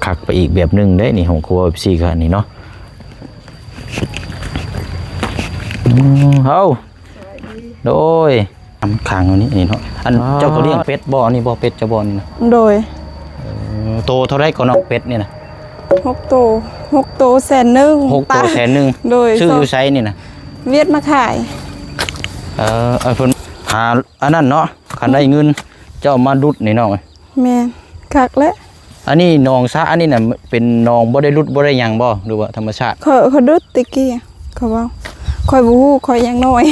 ຄັກໄປອີກແບບໜຶ່ງເດ້ນີ້ ຫ້ອງຄົວ ເອັຟຊີ ກະນີ້ເນາະ. ອືມ ເຮົາ ໂດຍ ອຳຄັງອັນນີ້ ອັນນີ້ເນາະ. ອັນ ອໍ ເຈົ້າກໍລ້ຽງເປັດບໍ່? ອັນນີ້ບໍ່ ເປັດເຈົ້າບໍ່ນີ້ນະ? ໂດຍ. ເອີ ໂຕເທົ່າໃດກໍນ້ອງ ເປັດນີ້ນະ? ຫົກໂຕ ຫົກໂຕແສນໜຶ່ງ. ຫົກໂຕແສນໜຶ່ງ. ໂດຍ. ຊື້ຢູ່ໃສນີ້ນະ? ຫວຽດມາຂາຍ. ເອີ ເອີ ເພິ່ນຫາອັນນັ້ນເນາະ ຄັນໄດ້ເງິນ ເຈົ້າມາດຸດນີ້ນ້ອງ. ແມ່ນ ຄັກແຫຼະ. ອັນນີ້ໜອງສະ ອັນນີ້ນະ ເປັນໜອງບໍ່ໄດ້ຫຼຸດບໍ່ໄດ້ຫຍັງບໍ່ ຫຼືວ່າທຳມະຊາດ? ຂ້ອຍ ຂ້ອຍດຸດແຕ່ກີ້ ຂ້ອຍເວົ້າ ຂ້ອຍບໍ່ຮູ້ ຂ້ອຍຍັງນ້ອຍ.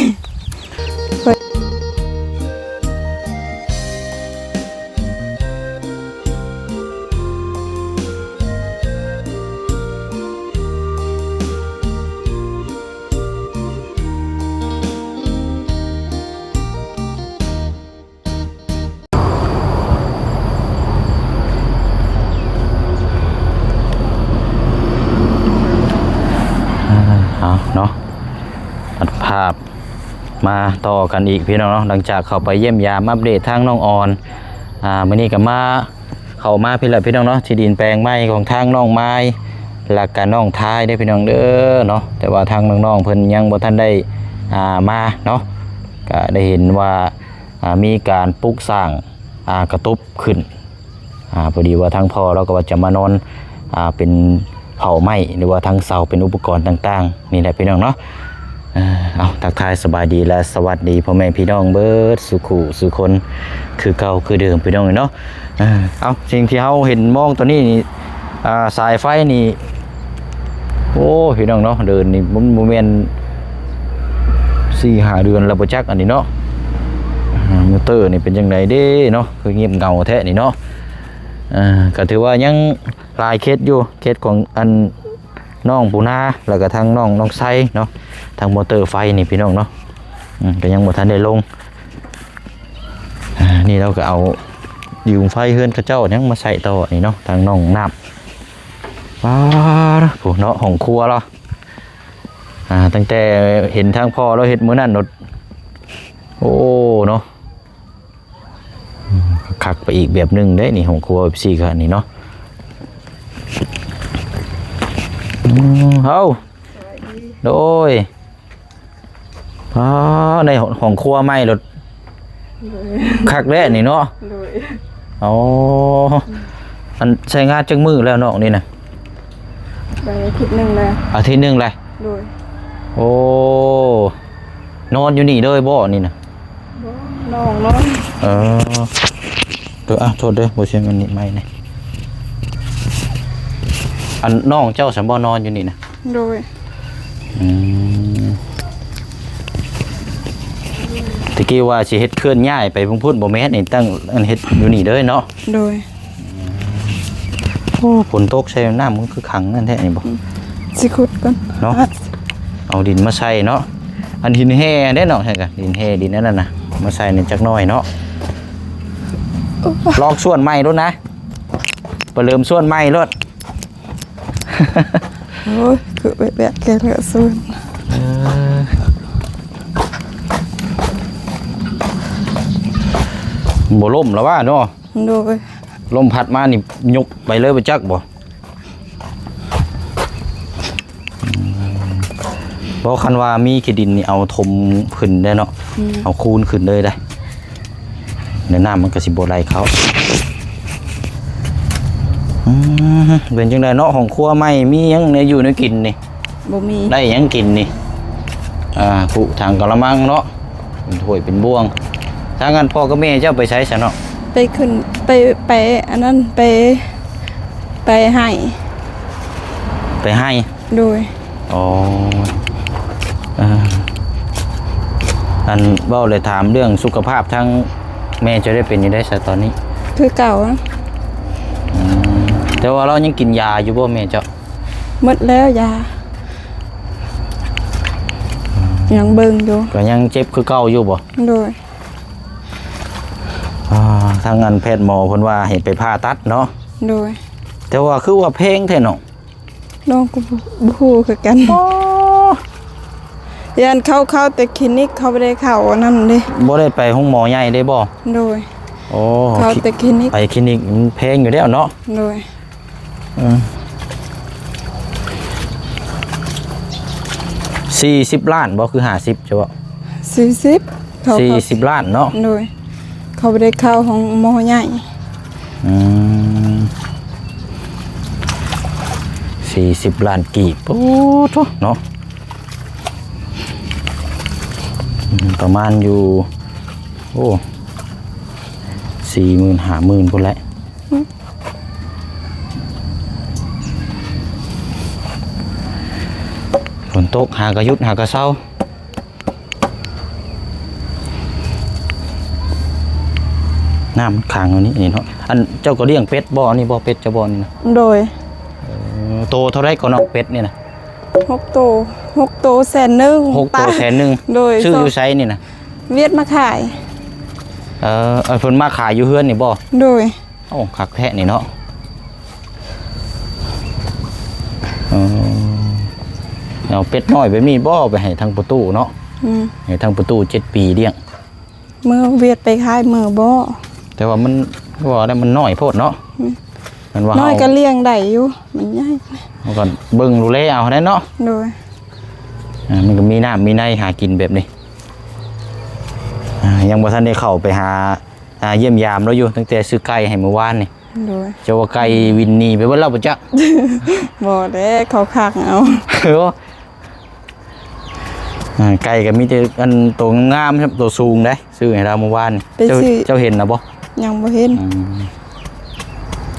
ອ່າ ເອົາເນາະ ຕັດພາບມາຕໍ່ກັນອີກພີ່ນ້ອງເນາະ. ຫຼັງຈາກເຂົ້າໄປຢ້ຽມຢາມອັບເດດທາງນ້ອງອອນ ອ່າ ມື້ນີ້ກໍມາ ເຂົ້າມາພີ້ແຫຼະພີ່ນ້ອງເນາະ ທີ່ດິນແປງໃໝ່ຂອງທາງນ້ອງມາຍ ແລ້ວກະນ້ອງທາຍເດ້ພີ່ນ້ອງເດີເນາະ. ແຕ່ວ່າທາງນ້ອງໆເພິ່ນຍັງບໍ່ທັນໄດ້ ອ່າ ມາເນາະ ກະໄດ້ເຫັນວ່າ ອ່າ ມີການປຸກສ້າງ ອ່າ ກະຕົບຂຶ້ນ. ອ່າ ພໍດີວ່າທາງພໍ່ລາວກໍວ່າຈະມານອນ ອ່າ ເປັນເສົາໄມ້ ຫຼືວ່າທາງເສົາເປັນອຸປະກອນຕ່າງໆ ນີ້ແຫຼະພີ່ນ້ອງເນາະ. ເອີ ເອົາ ທັກທາຍສະບາຍດີ ແລະ ສະຫວັດດີພໍ່ແມ່ພີ່ນ້ອງເບິດສູ່ຄູ່ສູ່ຄົນ ຄືເກົ່າຄືເດີມພີ່ນ້ອງເນາະ. ເອີ ເອົາ ສິ່ງທີ່ເຮົາເຫັນມອງຕອນນີ້ນີ້ ອ່າ ສາຍໄຟນີ້ ໂອ້ ພີ່ນ້ອງເນາະ ເດີນນີ້ມັນບໍ່ແມ່ນສີ່ຫ້າເດືອນແລ້ວບໍ່ຈັກ ອັນນີ້ເນາະ. ອ່າ ມໍເຕີນີ້ເປັນຈັ່ງໃດເດ້ເນາະ ຄືງຽບເຫງົາແທ້ນີ້ເນາະ. ອ່າ ກໍຖືວ່າຍັງຫຼາຍເຂດຢູ່ ເຂດຂອງອັນ ນ້ອງປູນາ ແລ້ວກໍທາງນ້ອງ ນ້ອງໄຊເນາະ. ທາງມໍເຕີໄຟນີ້ພີ່ນ້ອງເນາະ ອືມ ກໍຍັງບໍ່ທັນໄດ້ລົງ. ອ່າ ນີ້ລາວກໍເອົາຢືມໄຟເຮືອນເຂົາເຈົ້າຍັງມາໃຊ້ຕໍ່ນີ້ເນາະ ທາງນ້ອງນ້ຳ. ປາດ ໂອ້ ເນາະ ຫ້ອງຄົວລາວ ອ່າ ຕັ້ງແຕ່ເຫັນທາງພໍ່ລາວເຮັດມື້ນັ້ນໂລດ ໂອ້ ເນາະ. ອືມ ຄັກໄປອີກແບບໜຶ່ງເດ້ນີ້ ຫ້ອງຄົວ ເອັຟຊີ ກະນີ້ເນາະ. ອືມ ເຮົາ ໂດຍ ອ່າ ໃນຫ້ອງຄົວໃໝ່ໂລດ ໂດຍ ຄັກແລ້ວນີ້ເນາະ. ໂດຍ. ອໍ ອັນໃຊ້ງານຈັກມື້ແລ້ວນ້ອງນີ້ນະ? ໄດ້ອາທິດໜຶ່ງແລ້ວ. ອາທິດໜຶ່ງແລ້ວ. ໂດຍ. ໂອ້ ນອນຢູ່ນີ້ເລີຍບໍ່ນີ້ນະ? ບໍ່ ນ້ອງນອນ. ເອີ ເດີ ອ່ະ ໂທດເດີ ບໍ່ຊຽງອັນນີ້ໄມ້ນີ້. ອັນນ້ອງເຈົ້າຊັ້ນບໍ່ນອນຢູ່ນີ້ນະ? ໂດຍ. ອືມ ຕະກີ້ວ່າຊິເຮັດເຄື່ອນຍ້າຍໄປພຸ້ນໆ ບໍ່ແມ່ນນີ້ ຕັ້ງອັນເຮັດຢູ່ນີ້ເລີຍເນາະ? ໂດຍ. ໂອ້ ຝົນຕົກໃສ່ນ້ຳມັນຄືຂັງນັ້ນແທ້ນີ້ບໍ່? ອືມ ຊິຂຸດກ່ອນເນາະ ເອົາດິນມາໃສ່ເນາະ. ອັນຫີນແຮ່ເດ້ເນາະ ໃສ່ກະດິນແຮ່ ດິນອັນນັ້ນນະ ມາໃສ່ນີ້ຈັກໜ້ອຍເນາະ. ໂອ້ ລອກສວນໃໝ່ໂລດນະ ປະເລີ່ມສວນໃໝ່ໂລດ. ໂອ້ຍ ຄືແບກແກະສວນ ເອີ ບໍ່ລົ້ມລະວ່າເນາະ? ໂດຍ. ລົມພັດມານີ້ຍົກໄປເລີຍບໍ່ຈັກບໍ່? ອືມ ບໍ່ ຄັນວ່າມີຂີ້ດິນນີ້ເອົາຖົມຂຶ້ນໄດ້ເນາະ. ອືມ ເອົາຄູນຂຶ້ນເລີຍໄດ້ ແລ້ວນ້ຳມັນກໍຊິບໍ່ໄຫຼເຂົ້າ. ອືມ ເປັນຈັ່ງໃດເນາະ ຫ້ອງຄົວໃໝ່ ມີຫຍັງແນວຢູ່ແນວກິນນີ້? ບໍ່ມີ. ໄດ້ຫຍັງກິນນີ້? ອ່າ ຜູ້ຖັງກະລະມັງເນາະ ເປັນຖ້ວຍເປັນບ່ວງ. ທາງນັ້ນພໍ່ກັບແມ່ເຈົ້າໄປໃສຊະເນາະ? ໄປຂຶ້ນ ໄປ ໄປອັນນັ້ນ ໄປ ໄປໄຮ່. ໄປໄຮ່? ໂດຍ. ອໍ ເອີ ອັນເວົ້າແລ້ວຖາມເລື່ອງສຸຂະພາບ ທາງແມ່ເຈົ້າໄດ້ເປັນຢູ່ໃດຊະຕອນນີ້? ຄືເກົ່າ. ອືມ ແຕ່ວ່າລາວຍັງກິນຢາຢູ່ບໍ່ແມ່ເຈົ້າ? ໝົດແລ້ວຢາ ຍັງເບິ່ງຢູ່. ກໍຍັງເຈັບຄືເກົ່າຢູ່ບໍ່? ໂດຍ. ອ່າ ທາງອັນແພດໝໍເພິ່ນວ່າໃຫ້ໄປຜ່າຕັດເນາະ? ໂດຍ. ແຕ່ວ່າຄືວ່າແພງແທ້ເນາະ? ນ້ອງກໍບໍ່ ບໍ່ຮູ້ຄືກັນ. ອໍ ຢ້ານເຂົາ ເຂົາແຕ່ຄລີນິກ ເຂົາບໍ່ໄດ້ເຂົ້າອັນນັ້ນເດ້. ບໍ່ໄດ້ໄປໂຮງໝໍໃຫຍ່ເດ້ບໍ່? ໂດຍ. ໂອ້ ເຂົາແຕ່ຄລີນິກ ໄປຄລີນິກມັນແພງຢູ່ແລ້ວເນາະ? ໂດຍ. ເອີ ສີ່ສິບລ້ານບໍ່ ຄືຫ້າສິບ ຈະເວົ້າ ສີ່ສິບ ເຂົາ ສີ່ສິບລ້ານເນາະ. ໂດຍ ເຂົາໄປໄດ້ເຂົ້າຫ້ອງໝໍໃຫຍ່. ອືມ ສີ່ສິບລ້ານກີບ ໂອ້ໂທເນາະ. ອືມ ປະມານຢູ່ ໂອ້ ສີ່ໝື່ນ ຫ້າໝື່ນພຸ້ນແຫຼະ. ຝົນຕົກ ຫາກະຢຸດ ຫາກະເຊົາ. ນ້ຳມັນຂັງຢູ່ນີ້ ນີ້ເນາະ. ອັນ ເຈົ້າກໍລ້ຽງເປັດບໍ່? ອັນນີ້ບໍ່ ເປັດເຈົ້າບໍ່ນີ້ນະ? ໂດຍ. ເອີ ໂຕເທົ່າໃດກໍນ້ອງເປັດນີ້ນະ? ຫົກໂຕ ຫົກໂຕແສນໜຶ່ງ. ຫົກໂຕແສນໜຶ່ງ. ໂດຍ. ຊື້ຢູ່ໃສນີ້ນະ? ຫວຽດມາຂາຍ. ເອີ ເພິ່ນມາຂາຍຢູ່ເຮືອນນີ້ບໍ່? ໂດຍ. ໂອ້ ຄັກແທ້ນີ້ເນາະ. ເອີ ເອົາເປັດນ້ອຍໄປມີບໍ່ ໄປໃຫ້ທາງປະຕູເນາະ? ອືມ ໃຫ້ທາງປະຕູເຈັດປີລ້ຽງ. ມື້ຫວຽດໄປຂາຍມື້ບໍ່? ແຕ່ວ່າມັນ ວ່າແລ້ວມັນນ້ອຍໂພດເນາະ. ອືມ ມັນວ່າ ນ້ອຍ ເຮົາກໍລ້ຽງໄດ້ຢູ່ ມັນໃຫຍ່ ເຮົາກໍເບິ່ງດູແລເອົາຫັ້ນແຫຼະເນາະ. ໂດຍ. ອ່າ ມັນກໍມີນ້ຳມີໃນຫາກິນແບບນີ້. ອ່າ ຍັງບໍ່ທັນໄດ້ເຂົ້າໄປຫາ ອ່າ ຢ້ຽມຢາມລາວຢູ່ ຕັ້ງແຕ່ຊື້ໄກ່ໃຫ້ມື້ວານນີ້. ໂດຍ. ເຈົ້າວ່າໄກ່ວິນໜີໄປເບິດແລ້ວບໍ່ຈັກ? ບໍ່ແຫຼະ ເຂົາຂັງເອົາ. ເອີ ອ່າ ໄກ່ກໍມີແຕ່ອັນໂຕງາມໆ ໂຕສູງເດ້ ຊື້ໃຫ້ລາວມື້ວານ. ເຈົ້າ ເຈົ້າເຫັນນະບໍ່? ຍັງບໍ່ເຫັນ. ອືມ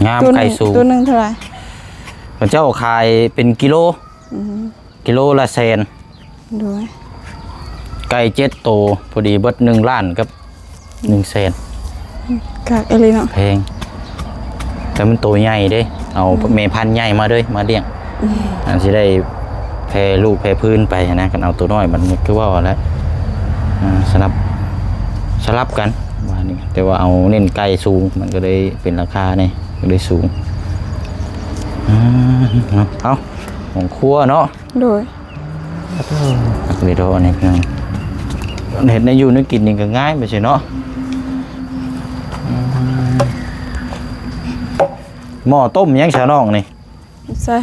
ງາມ ໂຕໜຶ່ງ ໄກ່ສູງ. ໂຕໜຶ່ງເທົ່າໃດ? ເຂົາເຈົ້າຂາຍເປັນກິໂລ. ອືມ ກິໂລລະແສນ. ໂດຍ. ໄກ່ເຈັດໂຕ ພໍດີເບິດໜຶ່ງລ້ານກັບໜຶ່ງແສນ. ຄັກອີ່ຫຼີເນາະ. ແພງ ແຕ່ມັນໂຕໃຫຍ່ເດ້ ເອົາ ອືມ ແມ່ພັນໃຫຍ່ມາເລີຍ ມາລ້ຽງ. ອືມ ອັນຊິໄດ້ແຜ່ລູກແຜ່ພື້ນໄປນະ. ຄັນເອົາໂຕນ້ອຍ ມັນຄືເວົ້າແຫຼະ ອ່າ ສະຫຼັບ ສະຫຼັບກັນວ່ານີ້. ແຕ່ວ່າເອົາເນັ້ນໄກ່ສູງ ມັນກໍເລີຍເປັນລາຄານີ້ ກໍເລີຍສູງ. ອ່າ ເນາະ ເອົາ ຫ້ອງຄົວເນາະ. ໂດຍ. ເຮັດແນວຢູ່ແນວກິນນີ້ກໍງ່າຍໄປຊິເນາະ. ອືມ ໝໍ້ຕົ້ມຫຍັງຊະນ້ອງນີ້? ໃສ່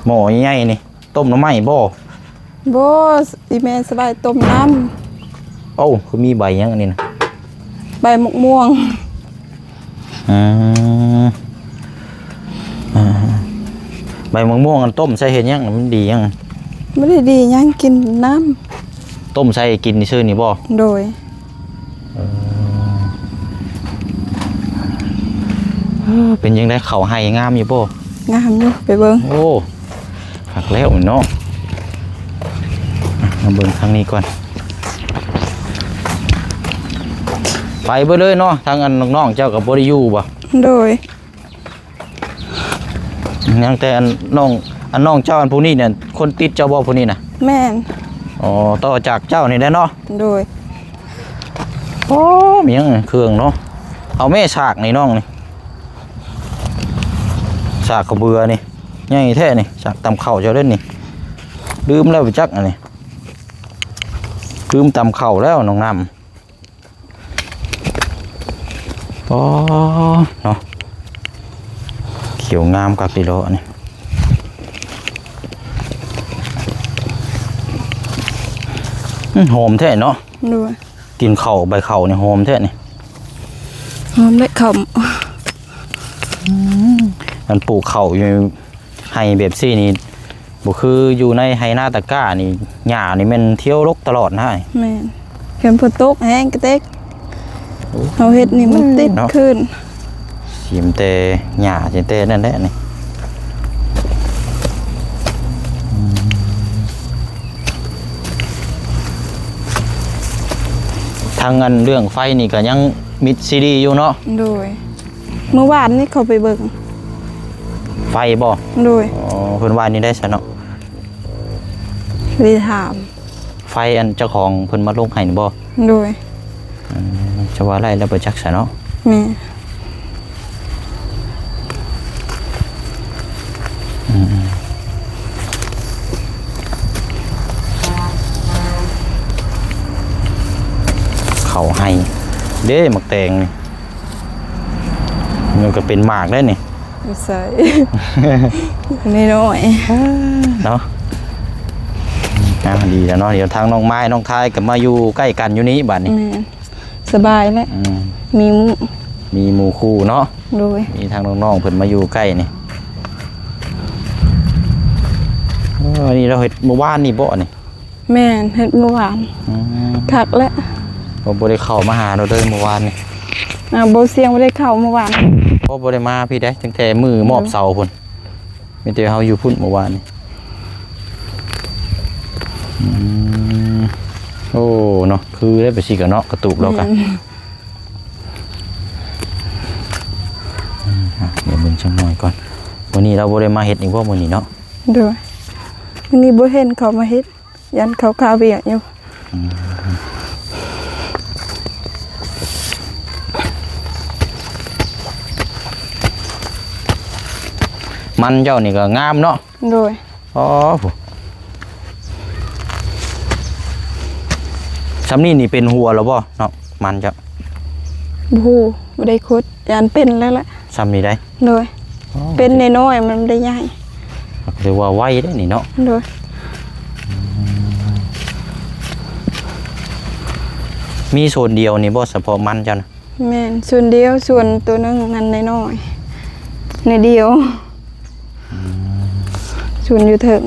ໝໍ້ໃຫຍ່ໆນີ້ ຕົ້ມໜໍ່ໄມ້ບໍ່? ບໍ່ ອີແມ່ສະບາຍຕົ້ມນ້ຳ. ໂອ້ ຄືມີໃບຫຍັງອັນນີ້ນະ? ໃບໝາກມ່ວງ. ອືມ ອ່າ ໃບໝາກມ່ວງອັນຕົ້ມໃສ່ເຮັດຫຍັງ? ມັນດີຫຍັງ? ບໍ່ໄດ້ດີຫຍັງ ກິນນ້ຳ. ຕົ້ມໃສ່ກິນຊື່ນີ້ບໍ່? ໂດຍ. ເອີ ເປັນຈັ່ງໃດ ເຂົ້າໄຮ່ງາມຢູ່ບໍ່? ງາມຢູ່ ໄປເບິ່ງ. ໂອ້ ຄັກແລ້ວເນາະ. ມາເບິ່ງທາງນີ້ກ່ອນ. ໄປເບິດເລີຍເນາະ. ທາງອັນນ້ອງໆເຈົ້າກໍບໍ່ໄດ້ຢູ່ບໍ່? ໂດຍ. ຍັງແຕ່ອັນນ້ອງ ອັນນ້ອງເຈົ້າອັນຜູ້ນີ້ນີ້ ຄົນຕິດເຈົ້າບໍ່ຜູ້ນີ້ນະ? ແມ່ນ. ອໍ ຕໍ່ຈາກເຈົ້ານີ້ແຫຼະເນາະ? ໂດຍ. ໂອ້ ມີຫຍັງເຄື່ອງເນາະ? ເອົາແມ່ສາກນີ້ນ້ອງນີ້ ສາກເຂົ້າເບືອນີ້ ໃຫຍ່ແທ້ນີ້ ສາກຕຳເຂົ້າເຈົ້າເດ້ນີ້. ລືມແລ້ວບໍ່ຈັກອັນນີ້ ລືມຕຳເຂົ້າແລ້ວນ້ອງນ້ຳ. ອໍ ເນາະ ຂຽວງາມຄັກດີເນາະອັນນີ້. ອືມ ຫອມແທ້ເນາະ. ໂດຍ. ກິນເຂົ້າ ໃບເຂົ້ານີ້ຫອມແທ້ນີ້. ຫອມເດ້ເຂົ້າ. ອືມ ອັນປູກເຂົ້າຢູ່ ໄຮ່ແບບຊີ້ນີ້ ບໍ່ຄືຢູ່ໃນໄຮ່ນາຕາກ້ານີ້ ຫຍ້ານີ້ແມ່ນທ່ຽວລົກຕະຫຼອດນະ. ແມ່ນ. ຄັນຝົນຕົກແຮງກະເຕັກ ເຮົາເຮັດນີ້ມັນຕິດ ເນາະ ຄືນ. ຊິມແຕ່ຫຍ້າ ຊິແຕ່ນັ້ນແຫຼະນີ້. ອືມ ທາງອັນເລື່ອງໄຟນີ້ກໍຍັງມິດຊີດີຢູ່ເນາະ? ໂດຍ. ມື້ວານນີ້ເຂົາໄປເບິ່ງ. ໄຟບໍ່? ໂດຍ. ອໍ ເພິ່ນວ່າແນວໃດຊະເນາະ? ໄປຖາມ. ໄຟອັນເຈົ້າຂອງເພິ່ນມາລົງໃຫ້ນີ້ບໍ່? ໂດຍ. ອືມ ຈະວ່າໄລ່ແລ້ວບໍ່ຈັກຊະເນາະ? ແມ່ນ. ອືມ ເຂົ້າໄຮ່ເດ້ ໝາກແຕງນີ້ ມັນກໍເປັນໝາກໄດ້ນີ້. ໃສ່ ນ້ອຍໆ ເນາະ. ອ່າ ດີແລ້ວເນາະ ດຽວທາງນ້ອງໄມ້ນ້ອງທາຍກໍມາຢູ່ໃກ້ກັນຢູ່ນີ້ບາດນີ້. ແມ່ນ ສະບາຍແຫຼະ. ອືມ ມີໝູ່ ມີໝູ່ຄູ່ເນາະ. ໂດຍ ມີທາງນ້ອງໆເພິ່ນມາຢູ່ໃກ້ນີ້. ເອີ ອັນນີ້ເຮົາເຮັດມື້ວານນີ້ບໍ່ນີ້? ແມ່ນ ເຮັດມື້ວານ. ອືມ ຄັກແຫຼະ. ບໍ່ ບໍ່ໄດ້ເຂົ້າມາຫາເຮົາເລີຍມື້ວານນີ້. ອ່າ ບໍ່ ສຽງບໍ່ໄດ້ເຂົ້າມື້ວານ. ບໍ່ ບໍ່ໄດ້ມາພີ້ໃດ ຕັ້ງແຕ່ມື້ມອບເສົາພຸ້ນ. ມີແຕ່ເຮົາຢູ່ພຸ້ນມື້ວານນີ້. ອືມ ໂອ້ ເນາະ ຄືໄດ້ໄປຊິກະເນາະ ກະຕຸກລາວກະ. ແມ່ນ ອືມ ດຽວເບິ່ງຈັກໜ່ອຍກ່ອນ. ມື້ນີ້ລາວບໍ່ໄດ້ມາເຮັດອີກບໍ່ມື້ນີ້ເນາະ? ໂດຍ ມື້ນີ້ບໍ່ເຫັນເຂົາມາເຮັດ. ຢ້ານເຂົາຄາວຽກຢູ່. ອືມ ມັນເຈົ້ານີ້ກໍງາມເນາະ. ໂດຍ ອໍ ຜູ້ ສ່ຳນີ້ນີ້ເປັນຫົວແລ້ວບໍ່ເນາະ ມັນເຈົ້າ? ບໍ່ຮູ້ ບໍ່ໄດ້ຂຸດ. ຢ້ານເປັນແລ້ວແຫຼະ ສ່ຳນີ້ໄດ໋. ໂດຍ ອໍ ເປັນນ້ອຍໆ ມັນບໍ່ໄດ້ໃຫຍ່. ຖືວ່າໄວເດ້ນີ້ເນາະ. ໂດຍ ອືມ ມີສວນດຽວນີ້ບໍ່ ສະເພາະມັນເຈົ້ານະ? ແມ່ນ ສວນດຽວ ສວນໂຕໜຶ່ງນັ້ນນ້ອຍໆ ນ້ອຍດຽວ. ອືມ ສວນຢູ່ເທິງ.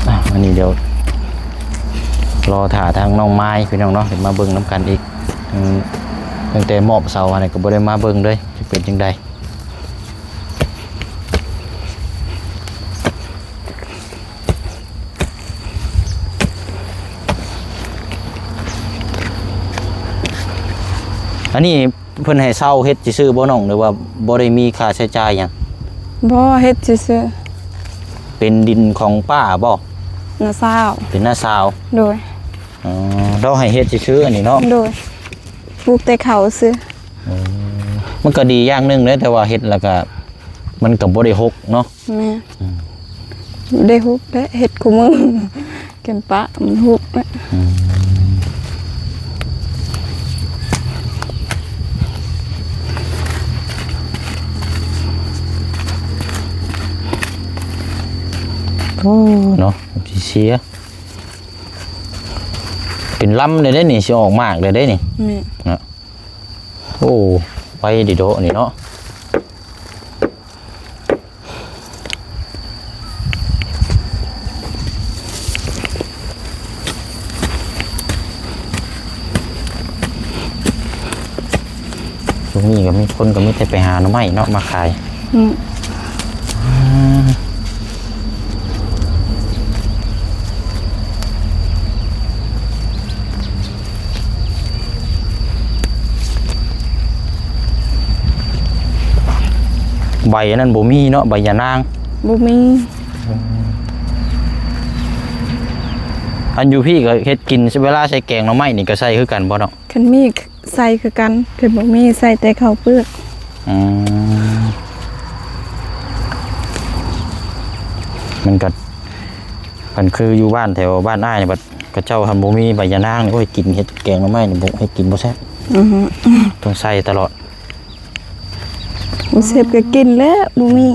ອ່ະ ອັນນີ້ດຽວລໍຖ້າທາງນ້ອງມາຍພີ່ນ້ອງເນາະ ເພິ່ນມາເບິ່ງນຳກັນອີກ. ອືມ ຕັ້ງແຕ່ມອບເສົາຫັ້ນກໍບໍ່ໄດ້ມາເບິ່ງເລີຍ ຈະເປັນຈັ່ງໃດ. ອັນນີ້ ເພິ່ນໃຫ້ເຊົ່າເຮັດຊື່ໆບໍ່ນ້ອງ ຫຼືວ່າບໍ່ໄດ້ມີຄ່າໃຊ້ຈ່າຍຫຍັງ? ບໍ່ ເຮັດຊື່ໆ. ເປັນດິນຂອງປ້າບໍ່? ນ້າສາວ. ເປັນນ້າສາວ. ໂດຍ. ອໍ ລາວໃຫ້ເຮັດຊື່ໆ ອັນນີ້ເນາະ. ໂດຍ ປູກແຕ່ເຂົ້າຊື່. ອໍ ມັນກໍດີຢ່າງໜຶ່ງເດ້ ແຕ່ວ່າເຮັດແລ້ວກໍ ມັນກໍບໍ່ໄດ້ຮົກເນາະ. ແມ່ນ ອືມ ໄດ້ຮຸກແຫຼະ ເຮັດຄູ່ມື້ ແກນປະມັນຮຸກແຫຼະ. ອືມ ໂອ້ ເນາະ ຊິເສຍ ເປັນລຳເລີຍເດ້ນີ້ ຊິອອກໝາກເລີຍເດ້ນີ້. ແມ່ນ ເນາະ. ໂອ້ ໄວດີເດາະນີ້ເນາະ. ຊ່ວງນີ້ກໍມີຄົນກໍມີແຕ່ໄປຫາໜໍ່ໄມ້ເນາະ ມາຂາຍ. ອືມ ອືມ ໃບອັນນັ້ນບໍ່ມີເນາະ ໃບຢານາງ. ບໍ່ມີ. ອັນຢູ່ພີ້ກໍເຮັດກິນ ເວລາໃສ່ແກງໜໍ່ໄມ້ນີ້ກໍໃສ່ຄືກັນບໍ່ເນາະ? ຄັນມີໃສ່ຄືກັນ ຄັນບໍ່ມີໃສ່ແຕ່ເຂົ້າເປືອກ. ອືມ ມັນກໍ ຄັນຄືຢູ່ບ້ານແຖວບ້ານອ້າຍນີ້ ບັດເຂົາເຈົ້າຫັ້ນບໍ່ມີໃບຢານາງນີ້ ໂອ້ຍ ກິນເຮັດແກງໜໍ່ໄມ້ນີ້ບໍ່ ໃຫ້ກິນບໍ່ແຊບ. ອືຮຶ ຕ້ອງໃສ່ຕະຫຼອດ. ບໍ່ແຊບກໍກິນແລ້ວ ບໍ່ມີ.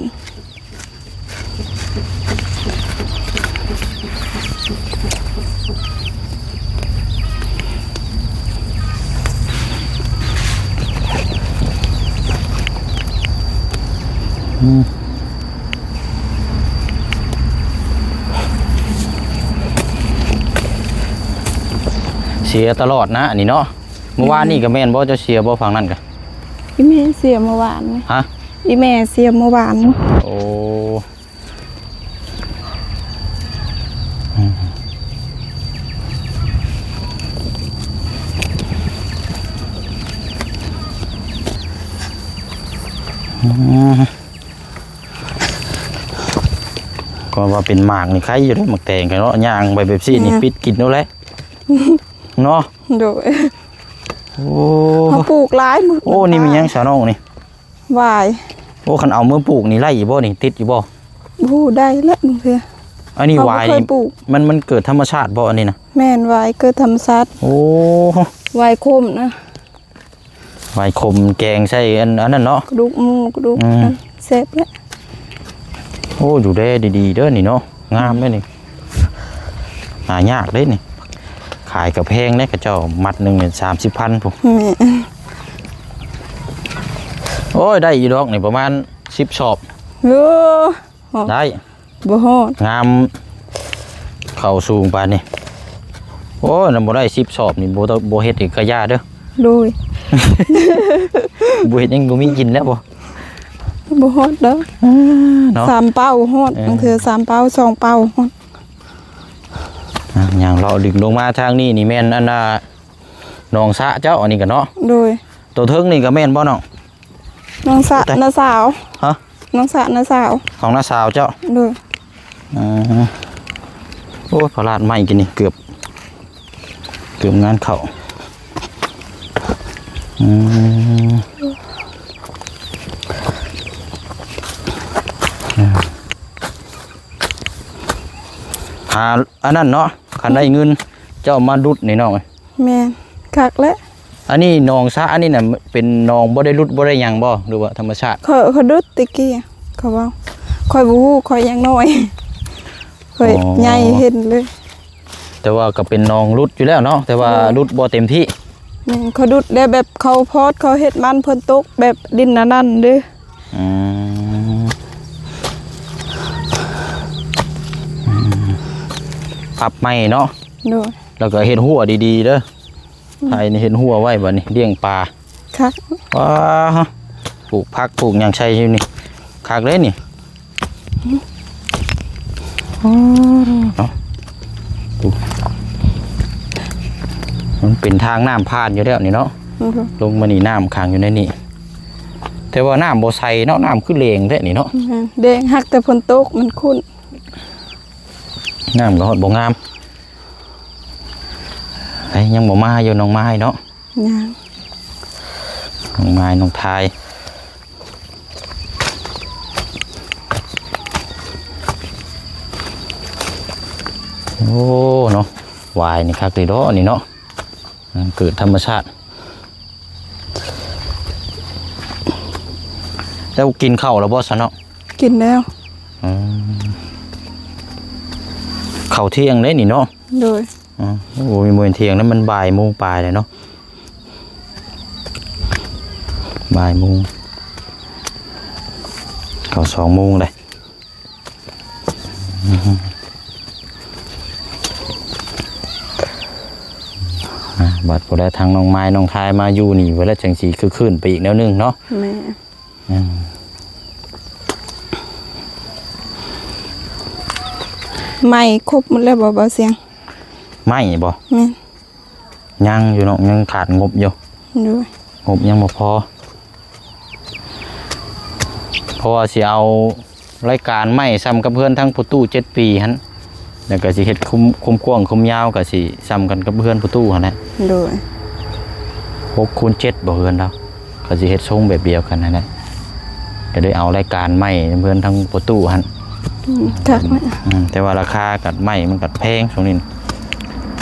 ອືມ ເສຍຕະຫຼອດນະ ອັນນີ້ເນາະ. ເມື່ອວານນີ້ ແມ່ນ ກໍແມ່ນບໍ່ ເຈົ້າເສຍບໍ່ ຝັ່ງນັ້ນກະ? ອີ່ແມ່ເສຍເມື່ອວານນີ້. ຮະ? ອີ່ແມ່ເສຍເມື່ອວານ. ໂອ້. ອືມ ອືມ ກໍວ່າເປັນໝາກນີ້ໄຄຢູ່ເດ້ ໝາກແຕງກະເນາະ ຍ່າງໄປແບບຊີ້ນີ້ ແມ່ນ ປິດກິນໂລດແຫຼະເນາະ. ໂດຍ. ໂອ້ ເຮົາປູກຫຼາຍໝົດ. ໂອ້ ນີ້ມີຫຍັງສາວນ້ອງນີ້? ຫວາຍ. ໂອ້ ຄັນເອົາມືປູກນີ້ໄດ້ຢູ່ບໍ່ນີ້ ຕິດຢູ່ບໍ່? ບໍ່ຮູ້ ໄດ້ແຫຼະບາງເທື່ອ. ອັນນີ້ຫວາຍນີ້ ເຮົາບໍ່ເຄີຍປູກ ມັນ ມັນເກີດທຳມະຊາດບໍ່ ອັນນີ້ນະ? ແມ່ນ ຫວາຍເກີດທຳມະຊາດ. ໂອ້ ຫວາຍຂົມນະ. ໄວ້ຂົມແກງໃສ່ອັນ ອັນນັ້ນເນາະ ກະດູກໝູ ກະດູກ ອືມ ອັນແຊບແຫຼະ. ໂອ້ ດູແລດີໆເດີນີ້ເນາະ ງາມເດ້ນີ້ ຫາຍາກເດ້ນີ້ ຂາຍກະແພງເດ້ ເຂົາເຈົ້າມັດໜຶ່ງນີ້ສາມສິບພັນພຸ້ນ. ແມ່ນ ໂອ້ຍ ໄດ້ຢູ່ດອກນີ້ ປະມານສິບສອບ. ໂອ້ ຮອດ ໄດ້ ບໍ່ຮອດ ງາມ ເຂົ້າສູງປານນີ້. ໂອ້ຍ ນຳບໍ່ໄດ້ສິບສອບນີ້ ບໍ່ຕ້ອງ ບໍ່ເຮັດອີກກະຢ່າເດີ. ໂດຍ ບໍ່ເຮັດຫຍັງບໍ່ມີກິນແລ້ວບໍ່? ບໍ່ຮອດເດີ ເນາະ ສາມເປົ້າຮອດ ເອີ ບາງເທື່ອສາມເປົ້າ ສອງເປົ້າຮອດ. ອ່າ ຍ່າງເລາະດຶງລົງມາທາງນີ້ນີ້ແມ່ນອັນນ່າ ໜອງສະເຈົ້າ ອັນນີ້ກະເນາະ. ໂດຍ ໂຕເທິງນີ້ກະແມ່ນບໍ່ນ້ອງ? ນ້ອງສະ ໂອ້ຍ ຕາຍ ນ້າສາວ ຮະ? ນ້ອງສະ ນ້າສາວ ຂອງນ້າສາວເຈົ້າ. ໂດຍ ອືມ ໂອ້ຍ ພະລາດໄມ້ກິນນີ້ ເກືອບ ເກືອບງານເຂົ້າ. ອືມ ຫາອັນນັ້ນເນາະ ຄັນໄດ້ເງິນ ເຈົ້າມາດຸດນີ້ນ້ອງເອີຍ. ແມ່ນ ຄັກແຫຼະ. ອັນນີ້ໜອງສະ ອັນນີ້ນະ ເປັນໜອງບໍ່ໄດ້ຫຼຸດບໍ່ໄດ້ຫຍັງບໍ່ ຫຼືວ່າທຳມະຊາດ? ຂ້ອຍ ຂ້ອຍດຸດແຕ່ກີ້ ເຂົາເວົ້າ ຂ້ອຍບໍ່ຮູ້ ຂ້ອຍຍັງນ້ອຍ ຂ້ອຍ ອໍ ໃຫຍ່ເຫັນເລີຍ. ແຕ່ວ່າກະເປັນໜອງຫຼຸດຢູ່ແລ້ວເນາະ ແຕ່ວ່າ ໂດຍ ຫຼຸດບໍ່ເຕັມທີ່. ແມ່ນ ເຂົາດຸດແລ້ວແບບເຂົາພອດ ເຂົາເຮັດມັນ ຝົນຕົກແບບດິນອັນນັ້ນເດ້. ອືມ ປັບໃໝ່ເນາະ. ໂດຍ ແລ້ວກະເຮັດຮົ້ວດີໆເດີ. ອືມ ໄຖນີ້ເຮັດຮົ້ວໄວ້ ບາດນີ້ລ້ຽງປາ ຄັກ ວ້າ ປູກຜັກປູກຫຍັງໃສ່ຢູ່ນີ້ ຄັກເດ້ນີ້. ອືມ ເນາະ ມັນເປັນທາງນ້ຳຜ່ານຢູ່ແລ້ວນີ້ເນາະ. ອືມ ລົງມານີ້ນ້ຳຂັງຢູ່ໃນນີ້ ແຕ່ວ່ານ້ຳບໍ່ໃສເນາະ ນ້ຳຄືແດງແທ້ນີ້ເນາະ. ແມ່ນ ແດງ ຫາກແຕ່ຝົນຕົກມັນຂຸ້ນ ນ້ຳກະຮອດບໍ່ງາມ. ເອີຍ ຍັງບໍ່ມາຢູ່ນ້ອງໄມ້ເນາະ. ຍັງ ນ້ອງໄມ້ ນ້ອງທາຍ. ໂອ້ ເນາະ ຫວາຍນີ້ຄັກດີເນາະ ນີ້ເນາະ ມັນເກີດທຳມະຊາດ. ແລ້ວກິນເຂົ້າແລ້ວບໍ່ຊະເນາະ? ກິນແລ້ວ. ອືມ ເຂົ້າທ່ຽງເດ້ນີ້ເນາະ. ໂດຍ ອືມ ໂອ້ຍ ບໍ່ແມ່ນທ່ຽງນະ ມັນບ່າຍໂມງປາຍແລ້ວເນາະ ບ່າຍໂມງ ເຂົ້າສອງໂມງເດ້. ອືມ ອ່າ ບາດພຸ້ນແຫຼະ ທາງນ້ອງໄມ້ ນ້ອງທາຍມາຢູ່ນີ້ພຸ້ນແຫຼະ ຈັ່ງຊິຄຶກຄື້ນໄປອີກແນວໜຶ່ງເນາະ. ແມ່ນ ອືມ ໄມ້ຄົບໝົດແລ້ວບໍ່ ບ່າວສຽງ? ໄມ້ບໍ່? ແມ່ນ ຍັງຢູ່ເນາະ ຍັງຂາດງົບຢູ່. ໂດຍ ງົບຍັງບໍ່ພໍ ເພາະວ່າຊິເອົາລາຍການໄມ້ຊ່ຳກັບເຮືອນທັງພໍ່ຕູ້ເຈັດປີຫັ້ນ ແລ້ວກະຊິເຮັດຄວາມ ຄວາມກວ້າງຄວາມຍາວກະຊິຊ່ຳກັນກັບເຮືອນພໍ່ຕູ້ຫັ້ນແຫຼະ. ໂດຍ ຫົກຄູນເຈັດບໍ່ ເຮືອນລາວ ກະຊິເຮັດຊົງແບບດຽວກັນຫັ້ນແຫຼະ ກະໄດ້ເອົາລາຍການໄມ້ເຮືອນທັງພໍ່ຕູ້ຫັ້ນ. ອືມ ຄັກແຫຼະ. ອືມ ແຕ່ວ່າລາຄາກັບໄມ້ມັນກະແພງຊ່ວງນີ້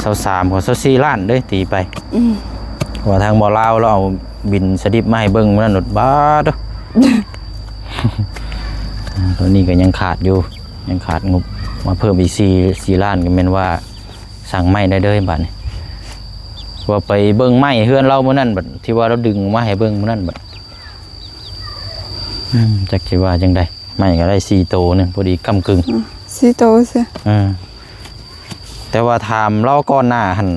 ຊາວສາມກວ່າ ຊາວສີ່ລ້ານເດ້ ຕີໄປ. ອືມ ວ່າທາງບໍ່ລາວລາວເອົາບິນສະດິບມາໃຫ້ເບິ່ງມື້ນັ້ນໂລດ ບາດ ໂຕນີ້ກະຍັງຂາດຢູ່ ຍັງຂາດງົບມາເພີ່ມອີກສີ່ ສີ່ລ້ານ ກະແມ່ນວ່າສັ່ງໄມ້ໄດ້ເລີຍບາດນີ້. ວ່າໄປເບິ່ງໄມ້ເຮືອນລາວມື້ນັ້ນ ບາດທີ່ວ່າລາວດຶງອອກມາໃຫ້ເບິ່ງມື້ນັ້ນ ບາດ ອືມ ຈັກຊິວ່າຈັ່ງໃດ ໄມ້ກະໄດ້ສີ່ໂຕໜຶ່ງ ພໍດີກ້ຳກຶ່ງ. ອືມ ສີ່ໂຕຊື່ ເອີ ແຕ່ວ່າຖາມລາວກ່ອນໜ້າຫັ້ນ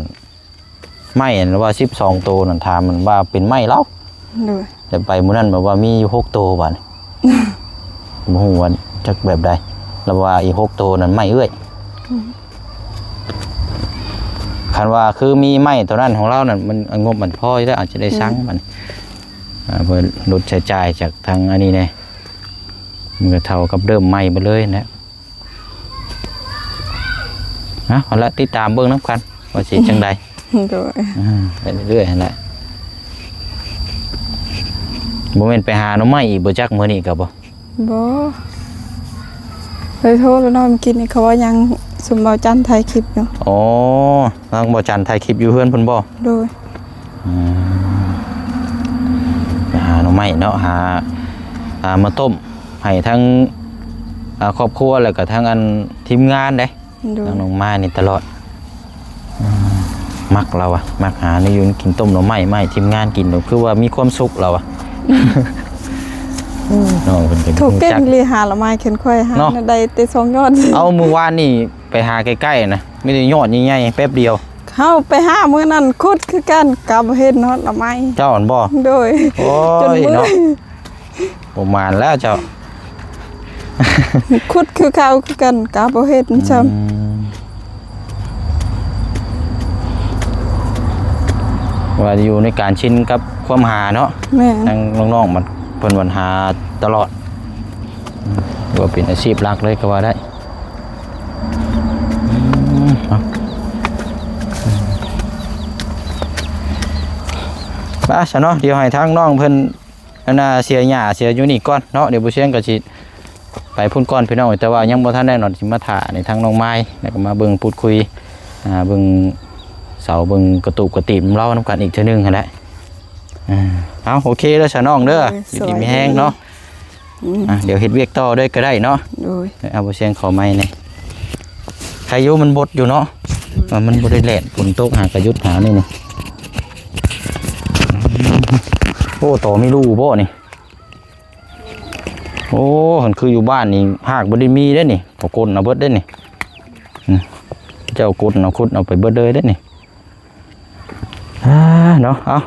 ໄມ້ອັນວ່າສິບສອງໂຕນັ້ນ ຖາມມັນວ່າເປັນໄມ້ລາວ. ໂດຍ ແຕ່ໄປມື້ນັ້ນແບບວ່າມີຢູ່ຫົກໂຕບາດນີ້ ບໍ່ຮູ້ວ່າຈັກແບບໃດ ລາວວ່າອີກຫົກໂຕນັ້ນໄມ້ເອື້ອຍ. ອືມ ຄັນວ່າຄືມີໄມ້ໂຕນັ້ນຂອງລາວນັ້ນ ມັນງົບມັນພໍຢູ່ແລ້ວ ອາດຈະໄດ້ສັ່ງ ອືມ ມັນ ອ່າ ເພື່ອຫຼຸດໃຊ້ຈ່າຍຈາກທາງອັນນີ້ແດ່ ມັນກະເທົ່າກັບເລີ່ມໃໝ່ເບິດເລີຍຫັ້ນແຫຼະ. ເອົາ ເອົາລະ ຕິດຕາມເບິ່ງນຳກັນວ່າຊິຈັ່ງໃດ. ໂດຍ ອ່າ ໄປເລື້ອຍໆຫັ້ນແຫຼະ. ບໍ່ແມ່ນໄປຫາໜໍ່ໄມ້ອີກບໍ່ຈັກ ມື້ນີ້ກະບໍ່? ບໍ່ ໄປໂທລະເນາະ ມື້ກີ້ນີ້ເຂົາວ່າຍັງ ຊຸມບ່າວຈັນຖ່າຍຄລິບຢູ່. ອໍ ທາງບ່າວຈັນຖ່າຍຄລິບຢູ່ເຮືອນເພິ່ນບໍ່? ໂດຍ ອືມ ໄມ້ເນາະ ຫາ ຫາມາຕົ້ມໃຫ້ທັງ ອ່າ ຄອບຄົວ ແລ້ວກໍທັງອັນທີມງານເດ້. ໂດຍ ທາງນ້ອງມາຍນີ້ຕະຫຼອດ ມັກລາວວ່າ ມັກຫາແນວຢູ່ແນວກິນ ຕົ້ມໜໍ່ໄມ້ ມາໃຫ້ທີມງານກິນ ຄືວ່າມີຄວາມສຸກລາວວ່າ. ອືມ ນ້ອງເພິ່ນກໍ ທຸກເກັ່ງ ຮູ້ຈັກ ລີຫາລະໄມ້ ເຂັນຂ້ອຍຫາ ເນາະ ໄດ້ແຕ່ສອງຍອດ. ເອົາ ມື້ວານນີ້ໄປຫາໃກ້ໆນະ ມີແຕ່ຍອດໃຫຍ່ໆ ແປັບດຽວ. ເຮົາໄປຫາມື້ນັ້ນ ຂຸດຄືກັນ ກໍບໍ່ເຫັນຮອດລະໄມ້ ເຈົ້າຫັ້ນບໍ່? ໂດຍ ໂອ້ຍ ຈົນເມື່ອຍ ເນາະ ບໍ່ໝານແລ້ວເຈົ້າ. ຂຸດຄືເກົ່າຄືກັນ ກໍບໍ່ເຫັນຊ້ຳ. ອືມ ວ່າຢູ່ໃນການຊິນກັບຄວາມຫາເນາະ. ແມ່ນ ທາງນ້ອງໆ ມັນ ເພິ່ນບັນຫາຕະຫຼອດ ອືມ ວ່າເປັນອາຊີບຫຼັກເລີຍກໍວ່າໄດ້. ອືມ ເອົາ ໄປຊະເນາະ ດຽວໃຫ້ທາງນ້ອງເພິ່ນ ອັນນ່າ ເສຍຫຍ້າເສຍຢູ່ນີ້ກ່ອນເນາະ ດຽວບໍ່ຊຽງກໍຊິໄປພຸ້ນກ່ອນພີ່ນ້ອງ. ແຕ່ວ່າຍັງບໍ່ທັນໄດ້ນອນ ຊິມາຖ້າໃນທາງນ້ອງມາຍ ແລ້ວກໍມາເບິ່ງພູດຄຸຍ ອ່າ ເບິ່ງເສົາ ເບິ່ງກະຕູບກະຕີບນຳລາວນຳກັນອີກເທື່ອໜຶ່ງຫັ້ນແຫຼະ. ອ່າ ເອົາ ໂອເຄເດີຊະນ້ອງເດີ ໂດຍ ຢູ່ດີມີແຮງເນາະ. ອືມ ອ່າ ດຽວເຮັດວຽກຕໍ່ເລີຍກໍໄດ້ເນາະ. ໂດຍ ເອົາ ບໍ່ຊຽງເຂົ້າໃໝ່ແດ່ ໄຄຢູ່ ມັນບົດຢູ່ເນາະ. ອືມ ວ່າມັນບໍ່ໄດ້ແລດ ຝົນຕົກຫາກະຢຸດຫານີ້ນີ້. ໂອ້ ຕໍມີຮູບໍ່ນີ້? ໂອ້ ຄັນຄືຢູ່ບ້ານນີ້ ຮາກບໍ່ໄດ້ມີເດ້ນີ້ ເຂົາກົນເອົາເບິດເດ້ນີ້. ອືມ ເຈົ້າກົນເອົາ ຂຸດເອົາໄປເບິດເລີຍເດ້ນີ້. ອ່າ ເນາະ ເອົາ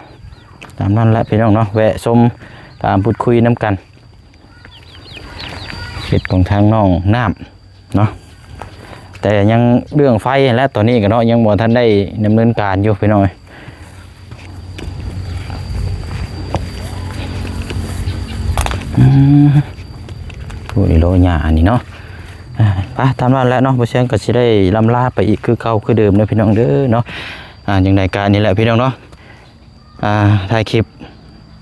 ຕາມນັ້ນແຫຼະພີ່ນ້ອງເນາະ ແວະຊົມ ຕາມພູດຄຸຍນຳກັນ ເຂດຂອງທາງໜອງນ້ຳເນາະ. ແຕ່ຍັງເລື່ອງໄຟຫັ້ນແຫຼະ ຕອນນີ້ກໍເນາະ ຍັງບໍ່ທັນໄດ້ດຳເນີນການຢູ່ພີ່ນ້ອງເອີຍ. ອືມ ໂອ້ ນີ້ໂລຫຍ້າອັນນີ້ເນາະ. ອ່າ ໄປ ຕາມນັ້ນແຫຼະເນາະ ບໍ່ຊຽງກໍຊິໄດ້ລ່ຳລາໄປອີກຄືເກົ່າຄືເດີມເດີພີ່ນ້ອງເດີເນາະ. ອ່າ ຈັ່ງໃດກໍນີ້ແຫຼະພີ່ນ້ອງເນາະ ອ່າ ຖ່າຍຄລິບ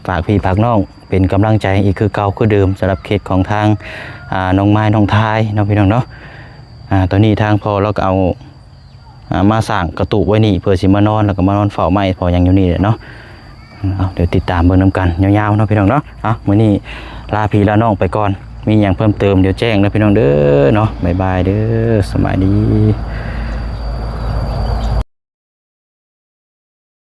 ຝາກພີ່ຝາກນ້ອງ ເປັນກຳລັງໃຈອີກຄືເກົ່າຄືເດີມ ສຳລັບເຂດຂອງທາງ ອ່າ ນ້ອງມາຍ ນ້ອງທາຍເນາະ ພີ່ນ້ອງເນາະ. ອ່າ ຕອນນີ້ທາງພໍ່ລາວກໍເອົາ ອ່າ ມາສ້າງກະຕູບໄວ້ນີ້ ເພື່ອຊິມານອນ ແລ້ວກໍມານອນເຝົ້າໄມ້ເຝົ້າຫຍັງຢູ່ນີ້ແຫຼະເນາະ. ເອົາ ດຽວຕິດຕາມເບິ່ງນຳກັນຍາວໆເນາະ ພີ່ນ້ອງເນາະ. ເອົາ ມື້ນີ້ລາພີ່ລານ້ອງໄປກ່ອນ ມີຫຍັງເພີ່ມເຕີມດຽວແຈ້ງເດີພີ່ນ້ອງເດີເນາະ. ບາຍບາຍເດີ ສະບາຍດີ.